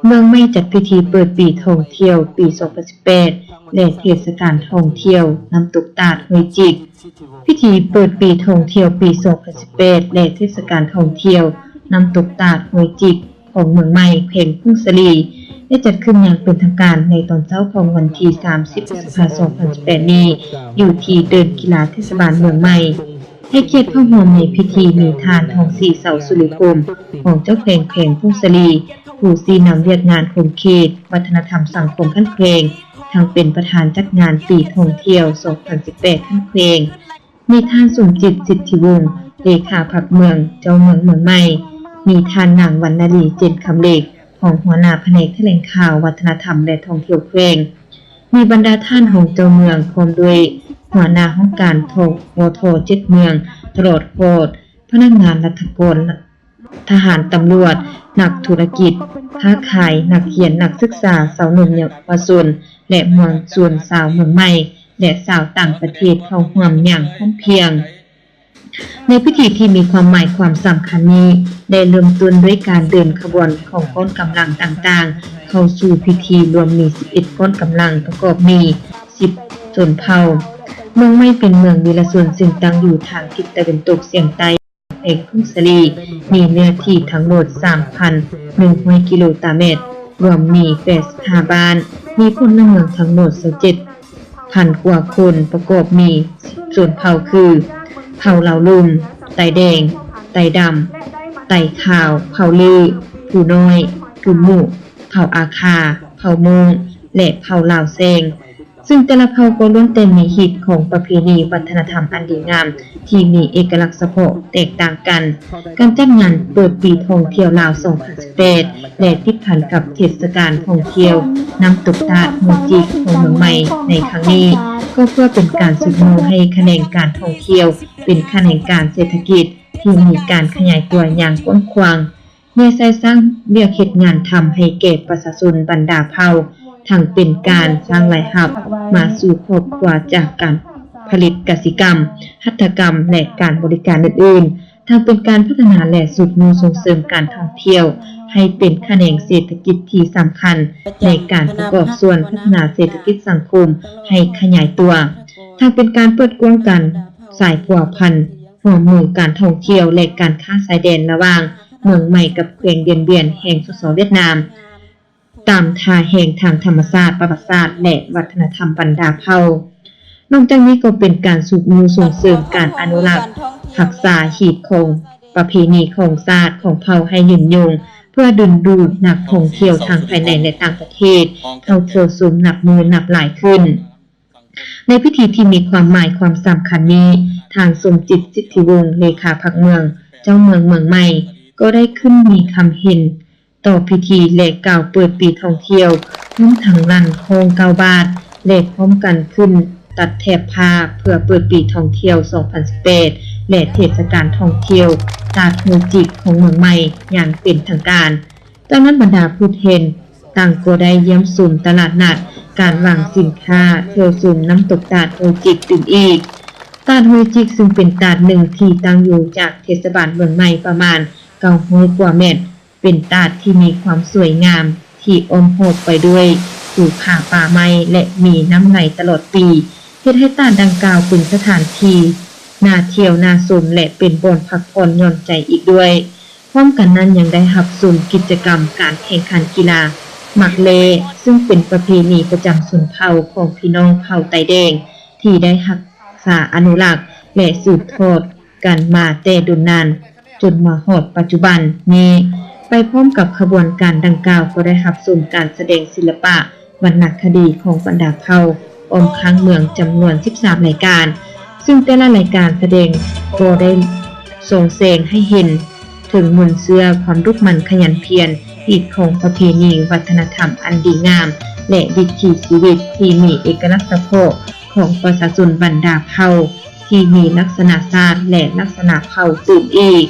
ເມືອງໃໝ່ຈັດພິທີເປີດປີທ່ອງທ່ຽວປີສອງພັນສິບແປດ ແລະ ເທດສະການທ່ອງທ່ຽວນ້ຳຕົກຕາດຫ້ວຍຈິກ. ພິທີເປີດປີທ່ອງທ່ຽວປີສອງພັນສິບແປດ ແລະ ເທດສະການທ່ອງທ່ຽວນ້ຳຕົກຕາດຫ້ວຍຈິກ ຂອງເມືອງໃໝ່ ແຂວງຜົ້ງສາລີ ໄດ້ຈັດຂຶ້ນຢ່າງເປັນທາງການໃນຕອນເຊົ້າຂອງວັນທີສາມສິບ ພຶດສະພາ ສອງພັນສິບແປດນີ້ ຢູ່ທີ່ເດີ່ນກິລາເທດສະບານເມືອງໃໝ່. ໃຫ້ກຽດເຂົ້າຮ່ວມໃນພິທີມີທ່ານ ທອງສີ ເສົາສຸລິພົມ ຮອງເຈົ້າແຂວງແຂວງຜົ້ງສາລີ ຜູ້ຊີ້ນຳວຽກງານຂົງເຂດ ວັດທະນະທຳສັງຄົມຂັ້ນແຂວງ ທັງເປັນປະທານຈັດງານປີທ່ອງທ່ຽວສອງພັນສິບແປດຂັ້ນແຂວງ, ມີທ່ານ ສົມຈິດ ສິດທິວົງ ເລຂາພັກເມືອງ ເຈົ້າເມືອງເມືອງໃໝ່, ມີທ່ານ ນາງ ວັນນະລີ ເຈນຄຳເລັກ ຮອງຫົວໜ້າພະແນກຖະແຫຼງຂ່າວ ວັດທະນະທຳ ແລະ ທ່ອງທ່ຽວແຂວງ, ມີບັນດາທ່ານຮອງເຈົ້າເມືອງ ພ້ອມດ້ວຍຫົວໜ້າຫ້ອງການ ທກທ ເຈັດ ເມືອງ ຕະຫຼອດຮອດພະນັກງານລັດຖະກອນ, ທະຫານ, ຕຳຫຼວດ, ນັກທຸລະກິດ, ຄ້າຂາຍ, ນັກຮຽນ, ນັກສຶກສາ, ຊາວໜຸ່ມເຍົາວະຊົນ ແລະ ມວນຊົນຊາວເມືອງໃໝ່ ແລະ ຊາວຕ່າງປະເທດເຂົ້າຮ່ວມຢ່າງພ້ອມພຽງ. ໃນພິທີທີ່ມີຄວາມໝາຍຄວາມສຳຄັນນີ້ ໄດ້ເລີ່ມຕົ້ນດ້ວຍການເດີນຂະບວນຂອງກ້ອນກຳລັງຕ່າງໆ ເຂົ້າສູ່ພິທີ ລວມມີສິບເອັດກ້ອນກຳລັງ ປະກອບມີສິບຊົນເຜົ່າ. ເມືອງໃໝ່ເປັນເມືອງວິລະຊົນ ເຊິ່ງຕັ້ງຢູ່ທາງທິດຕາເວັນຕົກສຽງໃຕ້ ແຂວງຜົ້ງສາລີ ມີເນື້ອທີ່ທັງໝົດສາມພັນໜຶ່ງຮ້ອຍກິໂລຕາແມັດ, ລວມມີແປດສິບຫ້າບ້ານ, ມີພົນລະເມືອງທັງໝົດຊາວເຈັດພັນກວ່າຄົນ, ປະກອບມີສິບຊົນເຜົ່າຄື ເຜົ່າລາວລຸ່ມ, ໄຕແດງ, ໄຕດຳ, ໄຕຂາວ, ເຜົ່າລື, ພູນ້ອຍ, ກຸນມຸ, ເຜົ່າອາຄາ, ເຜົ່າໂມ້ງ ແລະ ເຜົ່າລາວແຊງ. ເຊິ່ງແຕ່ລະເຜົ່າກໍລ້ວນແຕ່ມີຮີດຄອງປະເພນີວັດທະນະທຳອັນດີງາມ ທີ່ມີເອກະລັກສະເພາະແຕກຕ່າງກັນ. ການຈັດງານເປີດປີທ່ອງທ່ຽວລາວສອງພັນສິບແປດ ແລະ ຕິດພັນກັບເທດສະການທ່ອງທ່ຽວນ້ຳຕົກຕາດຫ້ວຍຈິກຂອງເມືອງໃໝ່ໃນຄັ້ງນີ້ ກໍເພື່ອເປັນການຊຸກຍູ້ໃຫ້ຂະແໜງການທ່ອງທ່ຽວເປັນຂະແໜງການເສດຖະກິດທີ່ມີການຂະຫຍາຍຕົວຢ່າງກວ້າງຂວາງ. ແຍກໃສ່ສ້າງວຽກເຮັດງານທຳໃຫ້ແກ່ປະຊາຊົນບັນດາເຜົ່າ, ທັງເປັນການສ້າງລາຍຮັບມາສູ່ຄອບຄົວຈາກການຜະລິດກະສິກຳ, ຫັດຖະກຳ ແລະ ການບໍລິການອື່ນໆ, ທັງເປັນການພັດທະນາ ແລະ ຊຸກຍູ້ສົ່ງເສີມການທ່ອງທ່ຽວໃຫ້ເປັນຂະແໜງເສດຖະກິດທີ່ສຳຄັນໃນການປະກອບສ່ວນພັດທະນາເສດຖະກິດສັງຄົມໃຫ້ຂະຫຍາຍຕົວ, ທັງເປັນການເປີດກວ້າງການສາຍພົວພັນ ຮ່ວມມືການທ່ອງທ່ຽວ ແລະ ການຄ້າຊາຍແດນລະຫວ່າງເມືອງໃໝ່ກັບແຂວງດຽນບຽນແຫ່ງ ສສ ຫວຽດນາມ ຕາມທ່າແຮງທາງທຳມະຊາດ, ປະຫວັດສາດ ແລະ ວັດທະນະທຳບັນດາເຜົ່າ. ນອກຈາກນີ້ກໍເປັນການຊຸກຍູ້ສົ່ງເສີມການອະນຸລັກຮັກສາຮີດຄອງປະເພນີຂອງຊາດຂອງເຜົ່າໃຫ້ຍືນຍົງ, ເພື່ອດຶງດູດນັກທ່ອງທ່ຽວທັງພາຍໃນ ແລະ ຕ່າງປະເທດເຂົ້າທ່ຽວຊົມນັບມື້ນັບຫຼາຍຂຶ້ນ. ໃນພິທີທີ່ມີຄວາມໝາຍຄວາມສຳຄັນນີ້, ທ່ານ ສົມຈິດ ສິດທິວົງ ເລຂາພັກເມືອງ ເຈົ້າເມືອງເມືອງໃໝ່ ກໍໄດ້ຂຶ້ນມີຄຳເຫັນຕໍ່ພິທີ ແລະ ກ່າວເປີດປີທ່ອງທ່ຽວ, ພ້ອມທັງລັ່ນຄ້ອງກ່າວບາດ ແລະ ພ້ອມກັນຂຶ້ນຕັດແຖບຜ້າເພື່ອເປີດປີທ່ອງທ່ຽວສອງພັນສິບແປດ ແລະ ເທດສະການທ່ອງທ່ຽວຕາດຫ້ວຍຈິກຂອງເມືອງໃໝ່ຢ່າງເປັນທາງການ. ຈາກນັ້ນບັນດາຜູ້ແທນຕ່າງກໍໄດ້ຢ້ຽມຊົມຕະຫຼາດນັດ, ການວາງສິນຄ້າ, ທ່ຽວຊົມນ້ຳຕົກຕາດຫ້ວຍຈິກຕື່ມອີກ. ຕາດຫ້ວຍຈິກ ຊຶ່ງເປັນຕາດໜຶ່ງທີ່ຕັ້ງຢູ່ຈາກເທດສະບານເມືອງໃໝ່ປະມານເກົ້າຮ້ອຍກວ່າແມັດ, ເປັນຕາດທີ່ມີຄວາມສວຍງາມທີ່ອ້ອມຮອບໄປດ້ວຍພູຜາປ່າໄມ້ ແລະ ມີນ້ຳໄຫຼຕະຫຼອດປີ, ເຮັດໃຫ້ຕາດດັ່ງກ່າວເປັນສະຖານທີ່ໜ້າທ່ຽວໜ້າຊົມ ແລະ ເປັນບ່ອນພັກຜ່ອນຢ່ອນໃຈອີກດ້ວຍ. ພ້ອມກັນນັ້ນຍັງໄດ້ຮັບຊົມກິດຈະກຳການແຂ່ງຂັນກິລາໝາກແລ່, ຊຶ່ງເປັນປະເພນີປະຈຳຊົນເຜົ່າຂອງພີ່ນ້ອງເຜົ່າໄຕແດງ ທີ່ໄດ້ຮັກສາອະນຸລັກ ແລະ ສືບທອດກັນມາແຕ່ດົນນານ ຈົນມາຮອດປັດຈຸບັນນີ້. ໄປພ້ອມກັບຂະບວນການດັ່ງກ່າວ ກໍໄດ້ຮັບຊົມການສະແດງສິລະປະ ວັນນະຄະດີຂອງບັນດາເຜົ່າອ້ອມຂ້າງເມືອງຈຳນວນສິບສາມລາຍການ, ຊຶ່ງແຕ່ລະລາຍການສະແດງກໍໄດ້ສ່ອງແສງໃຫ້ເຫັນເຖິງມູນເຊື້ອຄວາມດຸໝັ່ນຂະຫຍັນພຽນ, ຮີດຄອງປະເພນີວັດທະນະທຳອັນດີງາມ ແລະ ວິຖີຊີວິດທີ່ມີເອກະລັກສະເພາະຂອງປະຊາຊົນບັນດາເຜົ່າທີ່ມີລັກສະນະຊາດ ແລະ ລັກສະນະເຜົ່າຕື່ມອີກ.